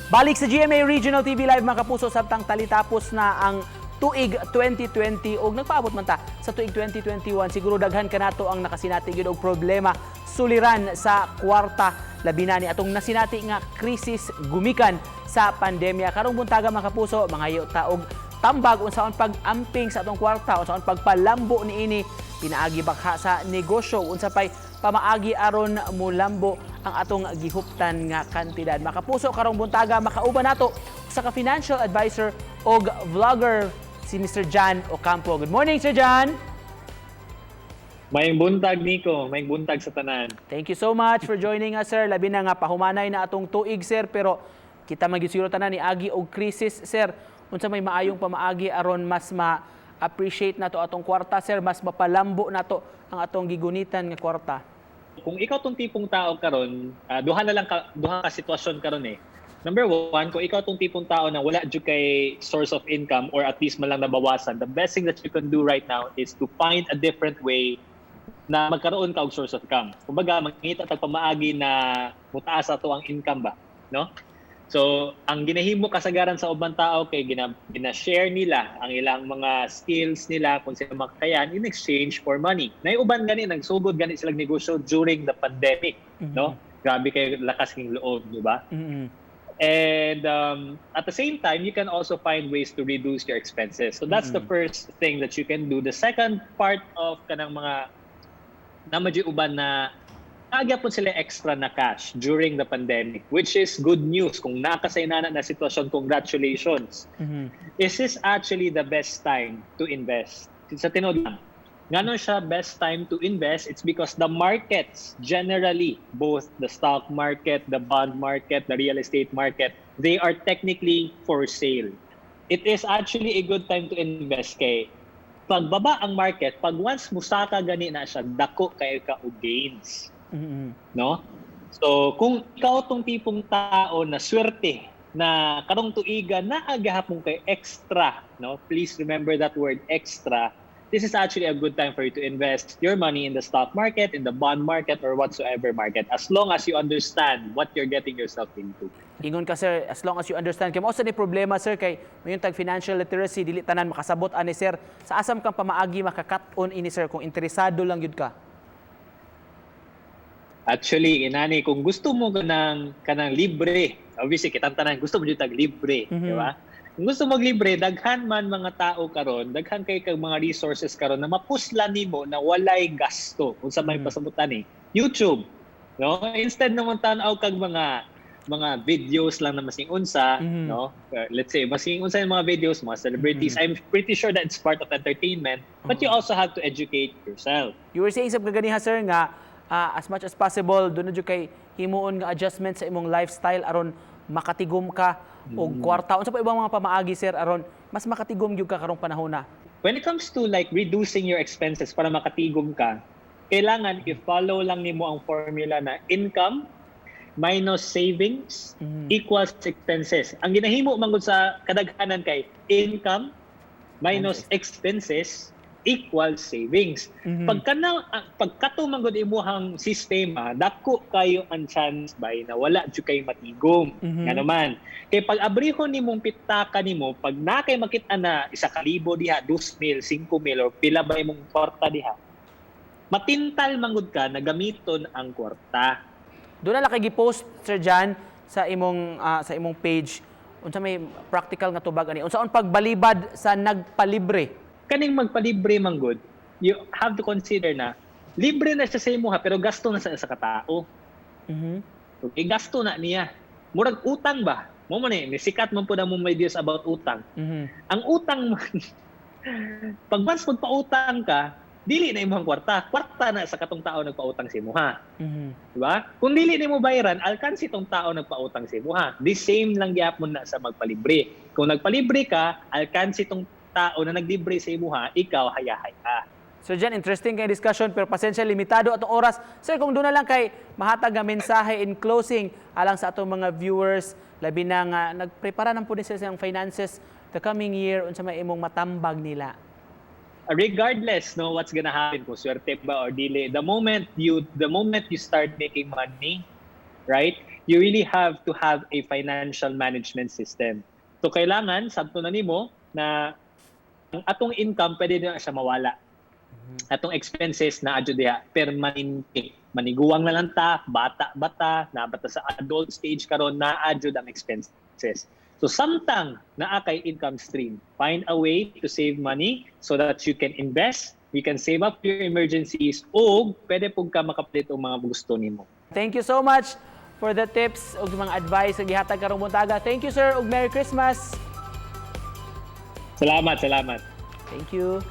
Balik sa GMA Regional TV Live, mga kapuso, samtang talitapos na ang tuig 2020 ug nagpaabot man ta sa tuig 2021. Siguro daghan kanato ang nakasinati gyud og problema, suliran sa kwarta, labi na ni atong nasinati nga krisis gumikan sa pandemya. Karong buntaga, mga kapuso, mangayo ta og tambag unsaon pag-amping sa atong kwarta, unsaon pagpalambo niini pinaagi bakha sa negosyo, unsa pay pamaagi aron mulambo ang atong gihuptan nga kantidad. Mga kapuso, karong buntaga makauban nato sa ka financial advisor og vlogger, si Mr. Jan Ocampo. Good morning, Sir Jan. Maayong buntag, Nico, maayong buntag sa tanan. Thank you so much for joining us, sir. Labi na nga pahumanay na atong tuig, sir, pero kita man gyud siguro tanan ni agi og krisis, sir. Unsa may maayong pamaagi aron mas ma-appreciate nato atong kwarta, sir, mas mapalambo nato ang atong gigunitan nga kwarta? Kung ikaw tong tipong tao karon, duha na lang ka, duha ka sitwasyon karon eh. Number one, kung ikaw tong tipong tao na wala jud kay source of income or at least man lang nabawasan, the best thing that you can do right now is to find a different way na magkaroon ka og source of income. Kumbaga, mangita tag pamaagi na mutaas ato ang income ba, no? So, ang ginahimo kasagaran sa ubang tao kay gina-share nila ang ilang mga skills nila kung sila makayan in exchange for money. Nay uban gani nagsugod gani sila negosyo during the pandemic, no? Grabe kay lakas ning loob, di ba? Mhm. And at the same time, you can also find ways to reduce your expenses. So that's the first thing that you can do. The second part of kanang mga naa uban na naa gyapon sila extra na cash during the pandemic, which is good news. Kung naa ka sa inana na sitwasyon, congratulations. Is this actually the best time to invest? Sa tinuod lang. Ngano siya best time to invest? It's because the markets generally, both the stock market, the bond market, the real estate market, they are technically for sale. It is actually a good time to invest kay pagbaba ang market, pag once musaka gani na siya, dako kay ka og gains, no? So, kung ikaw tong tipong tao na swerte na karong tuiga naa gihapon kay extra, no? Please remember that word, extra. This is actually a good time for you to invest your money in the stock market, in the bond market, or whatsoever market, as long as you understand what you're getting yourself into. Ingon ka, sir, as long as you understand. Kay mao sa ni problema, sir, kay mayon tag financial literacy, dili tanan makasabot ani, sir. Sa asam kang pamaagi makakat-on ini, sir, kung interesado lang gyud ka? Actually, inani, kung gusto mo kanang libre, obviously kitang tanan gusto mo jud tag libre, di ba? Kung gusto mo libre, daghan man mga tao karon, daghan kay kag mga resources karon na mapuslan nimo na walay gasto. Kung sa may pasabutan ni YouTube, no? Instead na mo tan-aw kag mga videos lang na masing unsa, no? Let's say masing unsa yung mga videos, mga celebrities. I'm pretty sure that it's part of entertainment, but you also have to educate yourself. You were saying sa kaganiha, sir, nga as much as possible doon na jud kay himuon nga adjustment sa imong lifestyle aron makatigom ka og kwarta. Unsa pa ibang mga pamaagi, sir, aron mas makatigom gyud ka karong panahon na? When it comes to like reducing your expenses para makatigom ka, kailangan i-follow lang nimo ang formula na income minus savings equals expenses. Ang ginahimo man gud sa kadaghanan kay income minus expenses equals savings. Pagkato man gud imuhang sistema, dako kayo ang chance bay na wala jud kay matigom. Ngano man kay pag abrihon nimong pitaka nimo, pag na kay makita na 1,000 diha, 2,000, 5,000 or pila ba imong kwarta diha, matintal man gud ka na gamiton ang kwarta. Doon na lang kay gi-post, Sir Jan, sa imong page, unsa may practical nga tubag ani, unsaon pagbalibad sa nagpalibre? Kaning magpalibre man gud, you have to consider na libre na siya sa imuha pero gasto na sa katao. Okay, gasto na niya. Murag utang ba? Mo man eh, sikat man pud ang mong videos about utang. Ang utang man, pag once magpautang ka, dili na imong kwarta. Kwarta na sa katong tao nagpautang sa imuha. Di ba? Kung dili nimo bayaran, alkansi tong tao nagpautang sa imuha. The same lang gyapon na sa magpalibre. Kung nagpalibre ka, alkansi tong tao na naglibre sa imuha, ikaw hayahay ka. Sir Jan, interesting kay discussion pero pasensya, limitado atong oras. Sir, kung doon na lang kay mahatag nga mensahe in closing alang sa atong mga viewers, labi na nga nagprepara nang pud sila sa ilang finances the coming year, unsa may imong matambag nila? Regardless, no, what's gonna happen, kung swerte ba or dili, the moment you start making money, right, You really have to have a financial management system. So kailangan sabto na nimo na ang atong income, pwede na siya mawala. Atong expenses naa jud diha permanente. Maniguwang na lang ta, bata bata, naa ba ta sa adult stage karon, naa jud ang expenses. So samtang naa kay income stream, find a way to save money so that you can invest, you can save up your emergencies, o pwede pud ka makapalit og mga gusto nimo. Thank you so much for the tips ug mga advice nga gihatag karong buntaga. Thank you, sir, ug Merry Christmas. Salamat, salamat. Thank you.